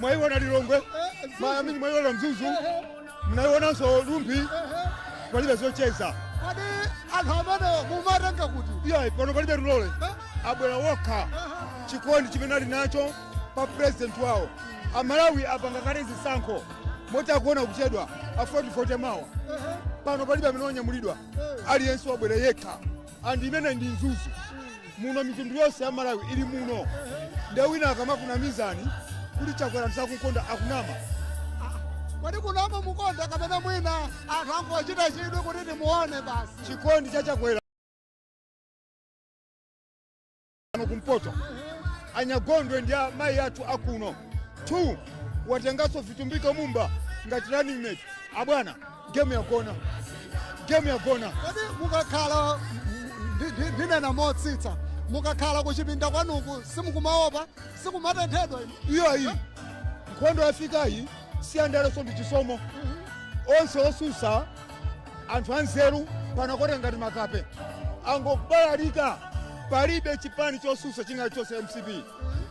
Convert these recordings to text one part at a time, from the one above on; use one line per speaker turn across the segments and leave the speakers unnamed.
Mwayiona Lilongwe, mayamini, mwayiona Mzuzu, mnayionanso Rumphi. Palibe zocheza.
Kodi anthu amene mumatenga kuti?
Iyayi, pano palibe lulole, abwera wokha. Chikondi chimene ali nacho pa president wawo. Amalawi apanga kale zisankho moti akuona kuchedwa a 40 mawa. Pano palibe amene wanyamulidwa, aliyense wabwera yekha. And imene ndi Mzuzu muno, mitundu yonse ya Malawi ili muno. Nde wina akamakunamizani kuti Chakwera ndisakukonda, akunama.
Kodi kunama mukonda, kapena mwina anthu angochita chidwi kuti timuone basi?
Chikondi cha Chakwera ano kumpoto, anyagondwe ndi amayi athu akuno. 2 watenganso Vitumbiko Mumba ngati running mate. Abwana, game yagona, game yagona.
Kodi mukakhala, ndinena motsitsa, mukakhala kuchipinda kwanuku simukumaopa, sikumatenthedwa inu?
Iyayi, nkhondo yafikayi siyandaleso, ndi chisomo. Onse osusa, anthu anzeru pano akote ngati makape, angobalalika. Palibe chipani chosusa chingachonse MCP,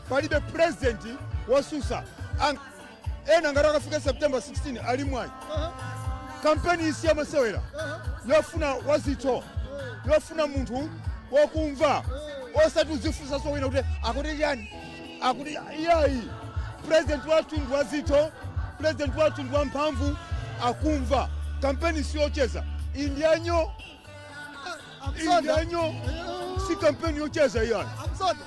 palibe president wosusa. Ena ngati akafika September 16 ali mwayi. Kampeni isi yamasewera, yofuna wazitho, yofuna munthu wokumva, osati uzifunsanso wina kuti akuti chani, akuti. Iyayi, president wathu ndi wazitho, president wathu ndi wamphamvu, akumva. Kampeni siyocheza, iyi ndi yanyo, iyi ndi yanyo, si kampeni yocheza iyayi.
Amsonda.